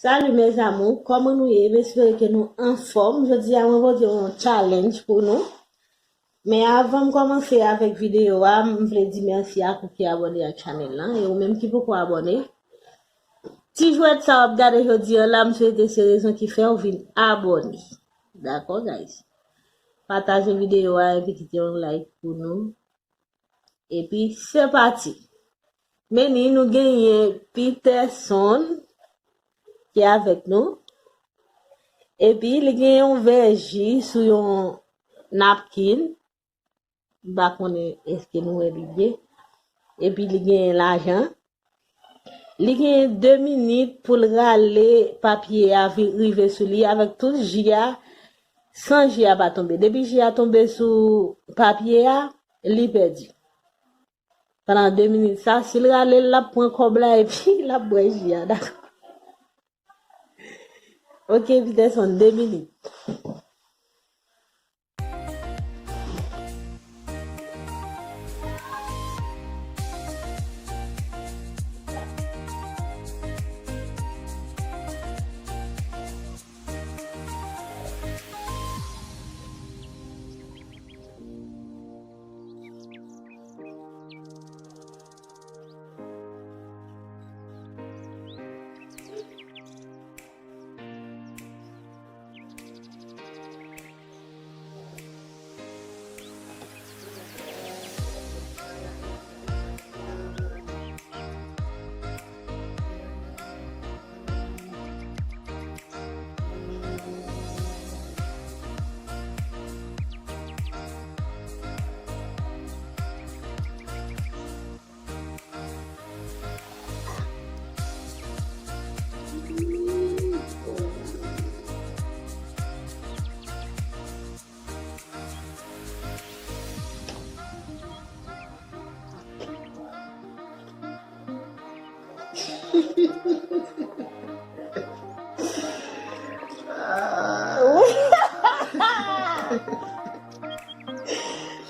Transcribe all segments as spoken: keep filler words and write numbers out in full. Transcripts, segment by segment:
Salut mes amours, kòman nou ye? M espere ke nou anfòm. Jodi a mwen pote yon challenge pou nou. Men avan m kòmanse avèk videyo a, m vle di mèsi ak ou ki abòne ak chanèl lan. E ou menm ki poko abòne, ti jwèt sa w ap gade jodi a la, m swete se rezon ki fè w vin abòne. Dakò, guys? Pataje videyo a epi kite yon like pou nou. Epi se pati. Men ni nou genyen Peterson ki avèk nou. Epi li genyen yon vè ji sou yon napkin. M pa konnen èske nou wè li byen. Epi li genyen lajan. Li genyen de minit pou l rale papye a vi- rive sou li avèk tout ji a, san ji a pa tonbe. Depi ji a tonbe sou papye a, li pèdi. Pandan de minit sa, si l rale l, l ap pran kòb la epi l ap bwè ji a, dakò? Ok, Peterson, de minit.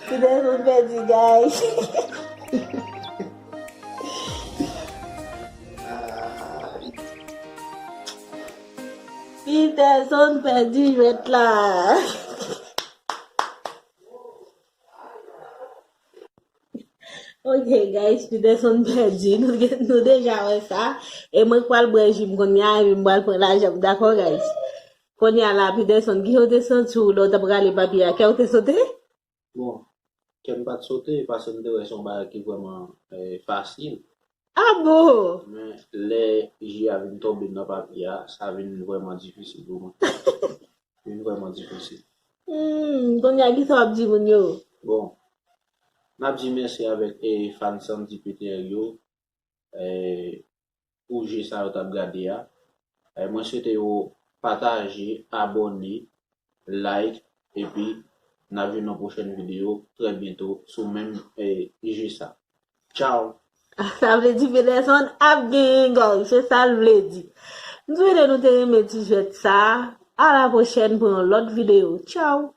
Peterson pèdi, guys. Peterson pèdi jwèt la. Ok, guys, Peterson pèdi. Nou, gen- nou deja wè sa. E mwen k pral bwè ji m kounye a, epi m pral pran lajan m. Dakò, guys? Kounye a la, Peterson, kijan w te santi w lè w t ap rale papye a? Kè w te sote? Bon, kè m pa t sote, paske m te wè se yon bagay ki vrèman eh, fasil. Ah bon? Men lè ji a vin tonbe nan papye a, sa vin vrèman difisil pou mwen. Vin vrèman difisil. Hmm, kounye a, kisa w ap di moun yo? Bon, n ap di mèsi avèk eh, fan Sandy Peter yo eh, pou je sa yo t ap gade a. Eh, mwen swete yo pataje, abòne, like, epi n ap jwenn nan pwochèn videyo trè byento sou menm eh, je sa. Tchao! Sa vle di Peterson ap genyen, guys. Se sa l vle di. M swete nou te renmen ti jwèt sa. A la pwochèn pou yon lòt videyo. Tchao!